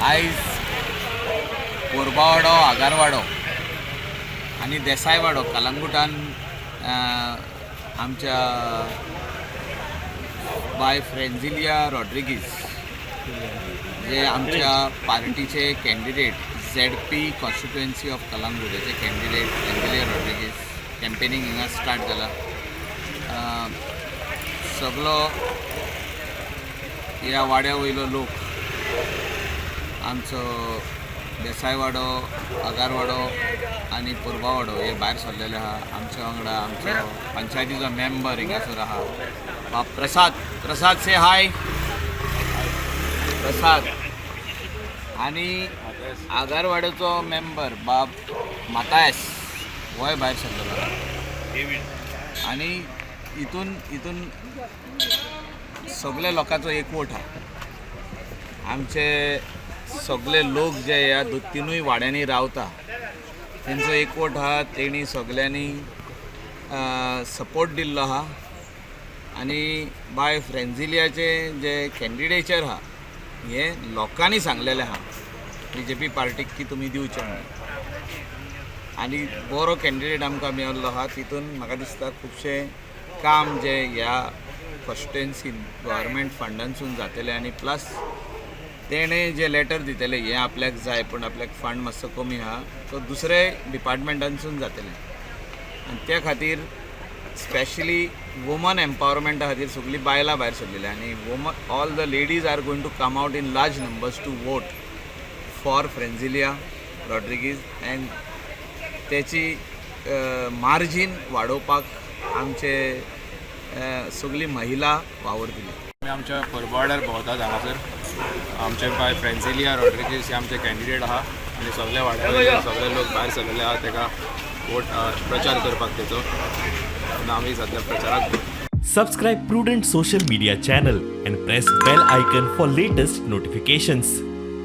आयज कोरबावाडो, आगारवाडो आनी देसायवाडो कलंगुटान आमच्या बाय फ्रेंजिलिया रॉड्रिगीज जे आमच्या पार्टीचे candidate, ZP constituency of Calangute हेचे कॅन्डिडेट फ्रेंजिलिया रॉड्रिगीज कॅम्पेनींग हिंगा स्टार्ट जाला. सगलो ह्या वाड्या वयलो लोक, आमचो देसायवाडो, आगारवाडो आनी पोरबावाडो हे भायर सरलेले आहा. आमच्या वांगडा आमचो पंचायतीचो मेंबर हिंगासर आहा, बाब प्रसाद. प्रसाद, से हाय प्रसाद. आनी आगारवाड्याचो मेंबर बाब मातायस होय भायर सरलेलो आहा. आनी हितून हितून सगल्या लोकांचो एकवट आहा. आमचे सगळे लोक जे ह्या तिनूय वाड्यांनी रावता तेंचो एकवट आहा. तेणी सगल्यांनी सपोर्ट दिल्लो आहा आनी बाय फ्रेंजिलियाचे जे कॅन्डिडेचर आहा हें लोकांनी सांगलेलें आहा बीजेपी पार्टीक की तुमी दिवचें म्हणून. आनी बरो कॅन्डिडेट आमकां मेळिल्लो आहा. तितून म्हाका दिसता खुबशें काम जे ह्या कॉन्स्टिट्युएन्सीन गव्हर्मेंट फंडांसून जातलें आनी प्लस तेणें जे लेटर दितले हें आपल्याक जाय पूण आपल्याक फंड मातसो कमी आहा, तो दुसरे डिपार्टमेंटांसून जातलें. आनी त्या खातीर स्पेशली वुमन एम्पावरमेंटा खातीर सगळीं बायलां भायर सरलेलीं आनी woman, all the ladies are going to come out in large numbers to vote for Frenzilia Rodrigues and तेची मार्जीन वाडोवपाक आमचे सगळी महिला वावुरतली. आमी आमच्या परबावाड्यार भोंवतात. हांगासर आमचे बाय फ्रेंझिलिया रॉड्रिगीस हे आमचे कॅन्डिडेट आहा आनी सगल्या वाड्यार सगळे लोक भायर सरलेले आहा तेका वोट प्रचार करपाक तेचो आनी आमी सद्या प्रचाराक Subscribe Prudent Social Media channel and press bell icon for latest notifications.